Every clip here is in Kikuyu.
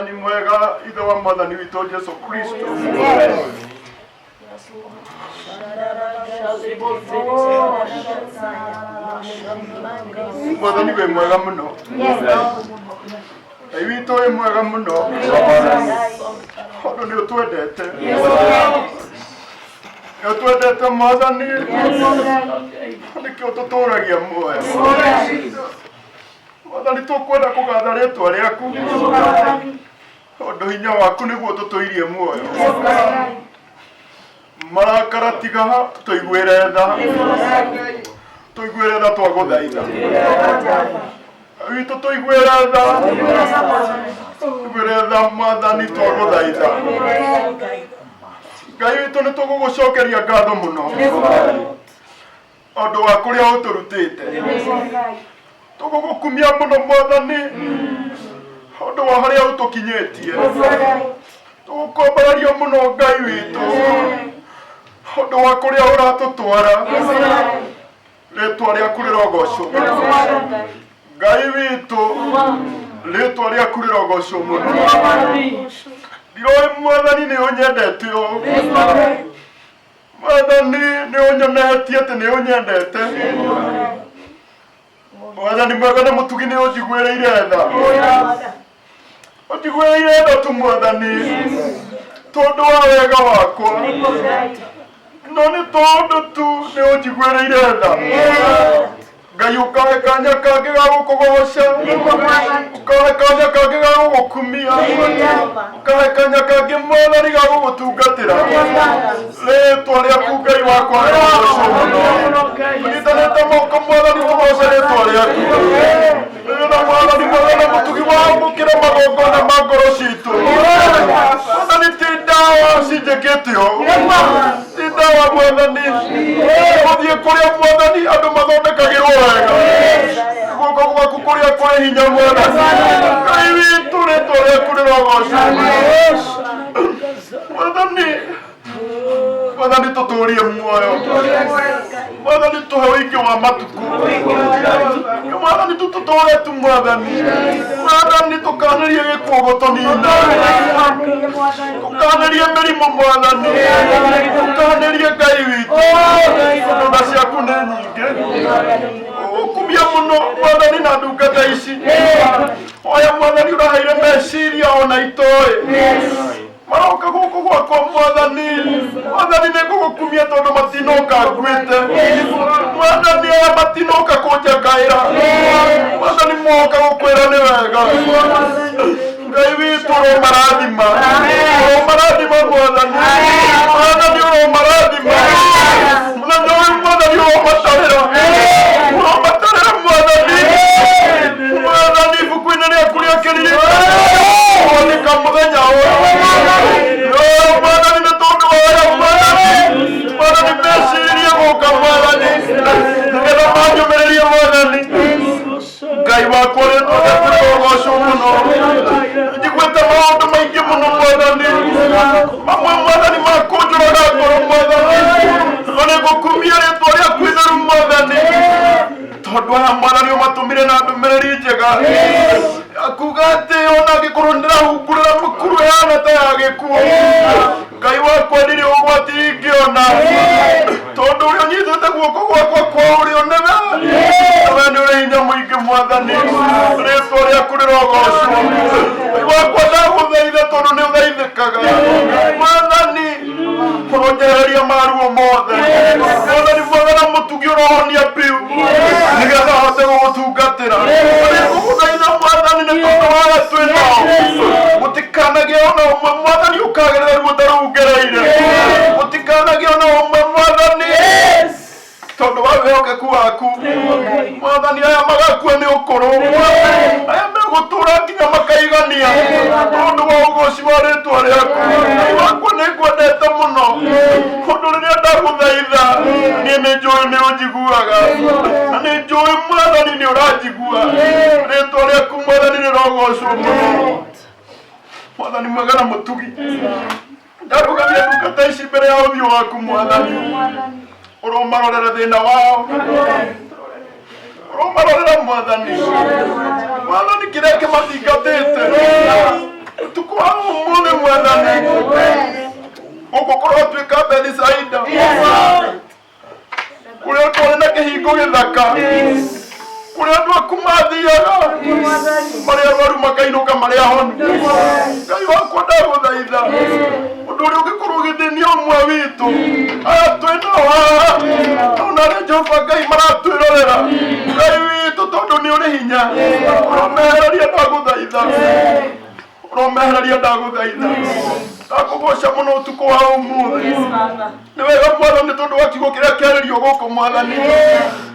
Mwathani mwega, ithe wa Mwathani witũ Jesu Kristo. Mwathani wĩ mwega mũno. Ngai witũ wĩ mwega mũno. Tondũ nĩ ũtwendete. Nĩ ũtwendete Mwathani. Nĩkĩo ũtũtũragia muoyo. Mwathani tũkwenda kũgatha rĩtwa rĩaku. Tondũ hinya waku nĩguo tũtũirie muoyo. Marakara tiga tũiguĩre tha. Tũiguĩre tha twagũthaitha. Witũ tũiguĩre tha. Tũiguĩre tha Mwathani twagũthaitha. Ngai witũ nĩ tũgũgũcokeria ngatho mũno. Ũndũ wa kũrĩa ũtũrutĩte. Tũgũgũkumia mũno Mwathani. Ũndũ wa harĩa ũtũkinyĩtie. Tũgũkombararia mũno Ngai witũ. Ũndũ wa kũrĩa ũratũtwara. Rĩtwa rĩaku rĩrogocwo mũno. Ngai witũ, rĩtwa rĩaku rĩrogocwo mũno. Ndiroĩ Mwathani nĩ ũnyendete ũũ. Mwathani nĩ ũnyonetie atĩ nĩ ũnyendete. Mwathani mwega na mũtugi nĩ ũnjiguĩrĩire tha. Ũnjiguĩrĩire tha tu Mwathani tondũ wa wega wakwa. No nĩ tondũ tu nĩ ũnjiguĩrĩire tha. Ngai ũkahe kanya kangĩ ga gũkũgoca, ũkahe kanya kangĩ ga gũgũkumia, ũkahe kanya kangĩ Mwathani ga gũgũtungatĩra. Rĩtwa rĩaku Ngai wakwa rĩrogocwo mũno. Tũnyitanĩte moko Mwathani tũgoce rĩtwa rĩaku. Nĩgetha Mwathani mwega na mũtugi wamũkĩre magongona ma ngoro citũ. Mwathani ti ndawa cinjĩkĩte ũũ. Ti ndawa Mwathani. Gũthiĩ kũrĩa Mwathani andũ mathondekagĩrwo wega. Guoko gwaku kũrĩa kũrĩ hinya Mwathani. Ngai witũ rĩtwa rĩaku rĩrogocwo. Mwathani Mwathani tũtũrie muoyo. Mwathani tũhe ũingĩ wa matukũ. Mwathani tũtũtũre tu Mwathani. Mwathani tũkanĩrie gĩkuũ gũtũnina. Tũkanĩrie mĩrimũ Mwathani. Tũkanĩrie Ngai witũ. Tondũ tha ciaku nĩ nyingĩ. Ũkumia mũno Mwathani na ndungata ici. Oya Mwathani ũraheire meciria ona itoĩ. Maroka gũkũ gwakwa Mwathani. Mwathani nĩ ngũgũkumia tondũ matinoka nguĩte. Mwathani aya matinoka kũnjakaĩra. Mwathani moka gũkwĩra nĩ wega. Ngai witũ ũromarathima. Ũromarathima Mwathani. Mwathani ũromarathima. Mũthenya ũyũ Mwathani ũromatarĩra. Ũromatarĩra Mwathani. Mwathani ibuku-inĩ rĩaku rĩa kĩririkano. Kwandĩka mũthenya ũyũ. No Mwathani nĩ tondũ wa ũrĩa Mwathani. Mwathani meciririe gũka Mwathani. Nĩgetha manjũmĩrĩrie Mwathani. Ngai wakwa rĩtwa rĩaku rĩrogocwo mũno. Njiguĩte maũndũ maingĩ mũno Mwathani. Mamwe Mwathani makũnjũraga ngoro Mwathani. No nĩngũkumia rĩtwa rĩaku itheru Mwathani. Tondũ aya Mwathani ũmatũmire na ndũmĩrĩri njega. Ya kuga atĩ ona angĩkorwo ndĩrahungurĩra mĩkuru ĩhana ta ya gĩkuũ. Ngai wakwa ndirĩ ũgwati ingĩona. Tondũ ũrĩa ũnyitĩte guoko gwakwa kwa ũrĩo nĩwe. We nĩ ũrĩ hinya mũingĩ Mwathani. Rĩtwa rĩaku rĩrogocwo. Ngai wakwa ndagũthaitha tondũ nĩ ũthaithĩkaga. Mwathani ũronjehereria maruo mothe. Mwathani mwega na mũtugi ũrohonia biũ. Nĩgetha hote gũgũtungatĩra. Nĩngũgũthaitha Mwathani nĩ tondũ wa aya twĩ nao. Gũtikanagĩe ona ũmwe Mwathani ũkagerera ruo ta rũu ngereire. Gũtikanagĩe ona ũmwe Mwathani tondũ wa wĩhokeku waku. Mwathani aya magakua nĩ ũkũrũ. Aya megũtũra nginya makaigania tondũ wa ũgoci wa rĩtwa rĩaku. Ngai wakwa nĩ ngwendete mũno. Ũndũ rĩrĩa ndagũthaitha niĩ nĩ njũĩ nĩ ũnjiguaga. Na nĩ njũĩ Mwathani nĩ ũranjigua. Rĩtwa rĩaku Mwathani rĩrogocwo mũno. Mwathani mwega na mũtugi. Ndarũgamia ndungata ici mbere ya ũthiũ waku Mwathani. Ũromarorera thĩna wao. Ũromarorera Mwathani. Mwathani kĩrĩa kĩmathingatĩte. Gũkũ kũrotuĩka Bethisaida kũrĩa twarĩ na kĩhingo gĩthaka kũrĩa andũ aku mathiaga marĩ arwaru makainũka marĩ ahonu. Ngai wakwa ndagũthaitha ũndũ ũrĩa ũngĩkorwo ũgĩthĩnia ũmwe witũ aya twĩ nao haha ona arĩa Jehova Ngai maratwĩrorera Ngai witũ tondũ nĩ ũrĩ hinya ũromehereria ndagũthaitha ũromehereria ndagũthaitha ndakũgoca mũno ũtukũ wa ũmũthĩ nĩ wega mwathani tondũ wa kiugo kĩrĩa kĩarĩrio gũkũ mwathani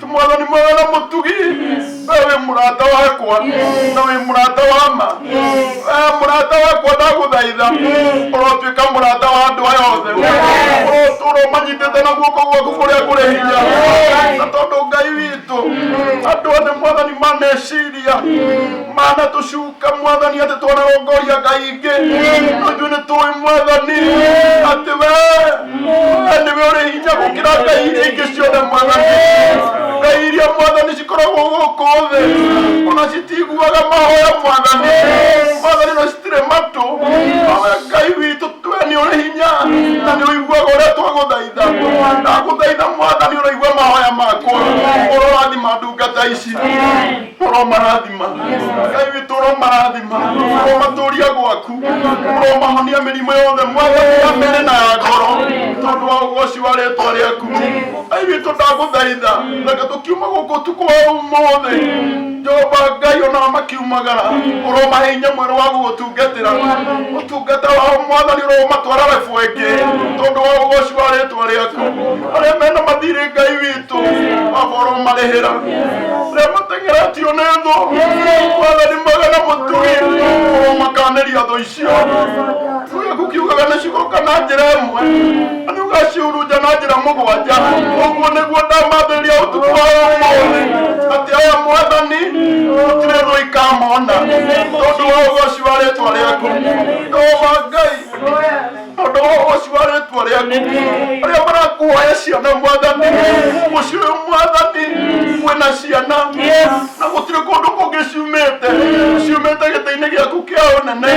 ti mwathani mwega na mũtugi we wĩ mũrata wakwa na wĩ mũrata wa ma we mũrata wakwa ndagũthaitha ũrotuĩka mũrata wa andũ aya othe ũrotũra ũmanyitĩte na guoko gwaku kũrĩa kũrĩ hinya na tondũ Ngai witũ andũ othe mwathani maneciria manatũcuka mwathani atĩ twanarongoria ngai ingĩ no ithuĩ nĩ tũĩ mwathani atĩ we we nĩwe ũrĩ hinya gũkĩra ngai iria ingĩ ciothe mwathani ngai iria mwathani cikoragwo gũkũ thĩ ona citiguaga mahoya mwathani mwathani no citirĩ matũ nowe Ngai witũ we nĩ ũrĩ hinya na nĩ ũiguaga ũrĩa twagũthaitha ndagũthaitha mwathani ũraigua mahoya makwa ũrorathima ndungata ici ũromarathima Ngai witũ ũromarathima ũromatũria gwaku ũromahonia mĩrimũ yothe mwathani ya mĩĩrĩ na ya ngoro tondũ wa ũgoci wa rĩtwa rĩaku Ngai witũ ndagũthaitha reke tũkiuma gũkũ ũtukũ wa ũmũthĩ Jehova Ngai onao makiumagara ũromahe hinya mwerũ wa gũgũtungatĩra ũtungata wao mwathani ũromatwara rebu ĩngĩ tondũ wa ũgoci wa rĩtwa rĩaku arĩa mena mathirĩ Ngai witũ baba ũromarĩhĩra arĩa mateng'eretio nĩ thũ mwathani mwega na mũtugi ũromakanĩria thũ icio gĩaku kiugaga nĩ cigoka na njĩra ĩmwe na nĩ ũgacihurunja na njĩra mũgwanja ũguo nĩguo ndamathĩrĩria ũtukũ wa ũmũthĩ atĩ aya mwathani gũtirĩ thũ ikamona tondũ wa ũgoci wa rĩtwa rĩaku Jehova Ngai tondũ wa ũgoci wa rĩtwa rĩaku arĩa marakuhoya ciana mwathani mũciĩ ũyũ mwathani kwĩna ciana na gũtirĩ kũndũ kũngĩ ciumĩte ciumĩte gĩtĩ-inĩ gĩaku kĩa ũnene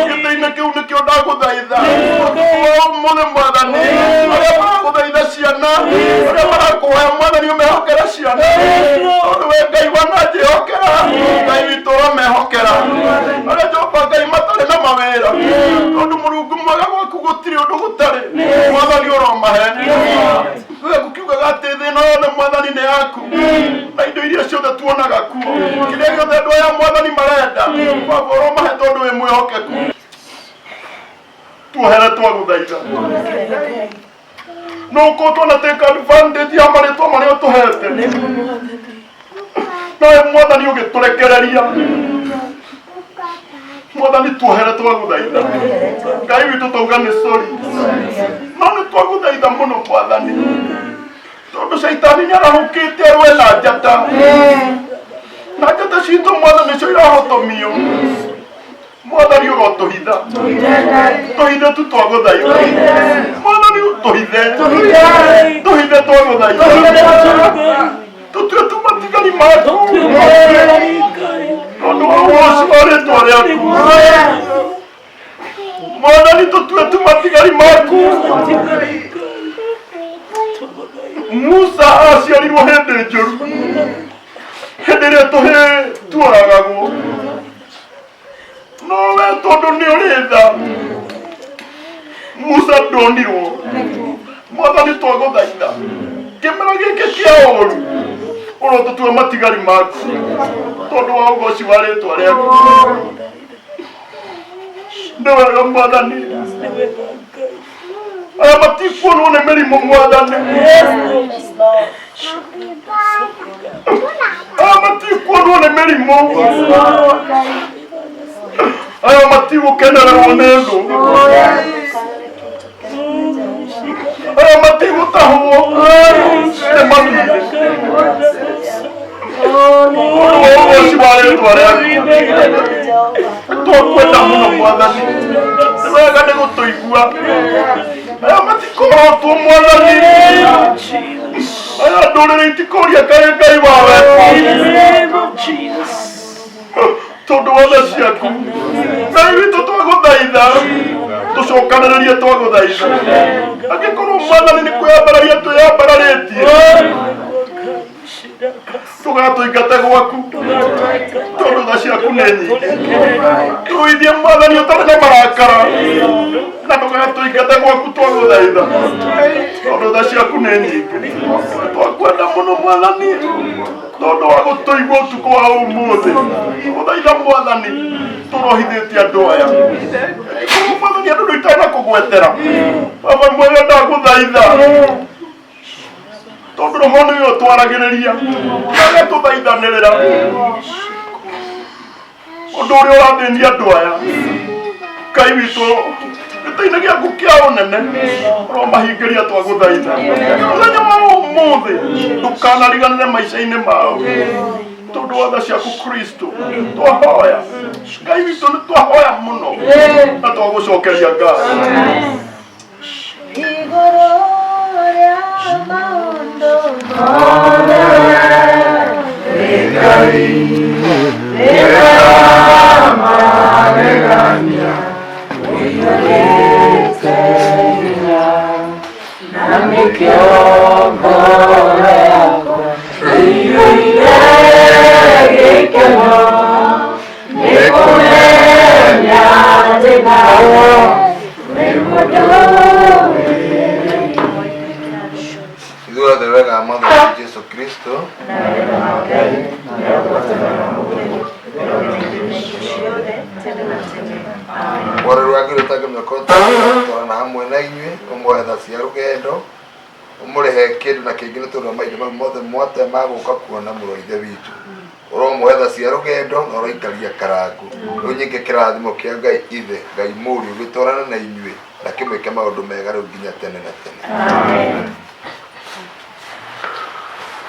gĩtĩ-inĩ kĩu nĩkĩo ndagũthaitha ũtukũ wa ũmũthĩ mwathani arĩa maragũthaitha ciana arĩa marakũhoya mwathani ũmehokere ciana tondũ we Ngai wananjĩhokera Ngai witũ ũramehokera arĩa Jehova Ngai matarĩ na mawĩra tondũ Mũrungu mwega gwaku gũtirĩ ũndũ gũtarĩ mwathani ũromahe gĩaku kiugaga atĩ thĩ ĩno yothe mwathani nĩ yaku na indo iria ciothe tuonaga kuo kĩrĩa gĩothe andũ aya mwathani marenda baba ũromahe tondũ wĩ mwĩhokeku tuohere twagũthaitha no kũ twana take advantage ya marĩtwa marĩa ũtũhete nawe mwathani ũgĩtũrekereria mwathani tuohere twagũthaitha Ngai witũ twauga nĩ sorry no nĩ twagũthaitha mũno mwathani tondũ caitani nĩ arahũkĩte arũe na njata na njata citũ mwathani nĩcio irahotomio mwathani ũrotũhitha tũhithe tu twagũthaitha mwathani tũhithe tũhithe twagũthaitha tũtue tu matigari maku tondũ wa ũgoci wa rĩtwa rĩaku mwathani tũtue tu matigari maku Musa aciarirwo hĩndĩ njũru hĩndĩ ĩrĩa tũhĩ tuoragagwo no we tondũ nĩ ũrĩ tha Musa ndonirwo mwathani twagũthaitha kĩmera gĩkĩ kĩa ũru ũrotũtua matigari maku tondũ wa ũgoci wa rĩtwa rĩaku nĩ wega mwathani aya matikuonwo nĩ mĩrimũ mwathani aya matikuonwo nĩ mĩrimũ aya matigũkenererwo nĩ thũ aya matigũtahwo nĩ mathirĩ ũndũ wa ũgoci wa rĩtwa rĩaku twakwenda mũno mwathani nĩ wega nĩ gũtũigua aya matikorotwo mwathani aya ndũrĩrĩ itikũria kaĩ Ngai wawe tondũ wa tha ciaku Ngai witũ twagũthaitha tũcokerie. Tũcokanĩrĩrie twagũthaitha. Angĩkorwo Mwathani nĩ kwĩyambararia twĩyambararĩtie, tũgatũingate gwaku, tondũ tha ciaku nĩ nyingĩ. Tũruithie Mwathani ũtarĩ na marakara, na ndũgatũingate gwaku twagũthaitha, tondũ tha ciaku nĩ nyingĩ. Twakwenda mũno Mwathani, tondũ wa gũtũigua ũtukũ wa ũmũthĩ. Gũthaitha Mwathani, tũrohithĩtie andũ aya. Angĩkorwo Mwathani andũ nĩ itanakũgwetera, Baba mwega ndagũthaitha, tondũ roho nĩwe ũtwaragĩrĩria na agatũthaithanĩrĩra ũndũ ũrĩa ũrathĩnia andũ aya. Ngai witũ, gĩtĩ-inĩ gĩaku kĩa ũnene ũromahingĩria twagũthaitha mũthenya wa ũmũthĩ, ndũkanariganĩre maica-inĩ mao tondũ wa tha ciaku Kristo. Twahoya Ngai witũ, nĩ twahoya mũno na twagũcokeria ngatho. Igũrũ rĩa maũndũ mothe, Ngai magegania ũiyũrĩte hinya, na nĩkĩo ngoro yakwa ĩiyũire gĩkeno, nĩ kũmenya atĩ nawe wĩ mũndũ. Ithuothe wega wa Mwathani witũ Jesu Kristo Mwarĩ wa Ngai ũtangĩmenya ũtangĩtwarana hamwe na inyuĩ, ũmũhe tha cia rũgendo, ũmũrĩhe kĩndũ na kĩngĩ nĩ tondũ wa mahinda mau mothe mwate ma gũka kuona mũrũ wa Ithe witũ. Ũromũhe tha cia rũgendo na ũroikaria karangu. Rĩu nyingĩ kĩrathimo kĩa Ngai Ithe, Ngai Mũriũ gĩtwarane na inyuĩ na kĩmwĩke maũndũ mega rĩu nginya tene na tene.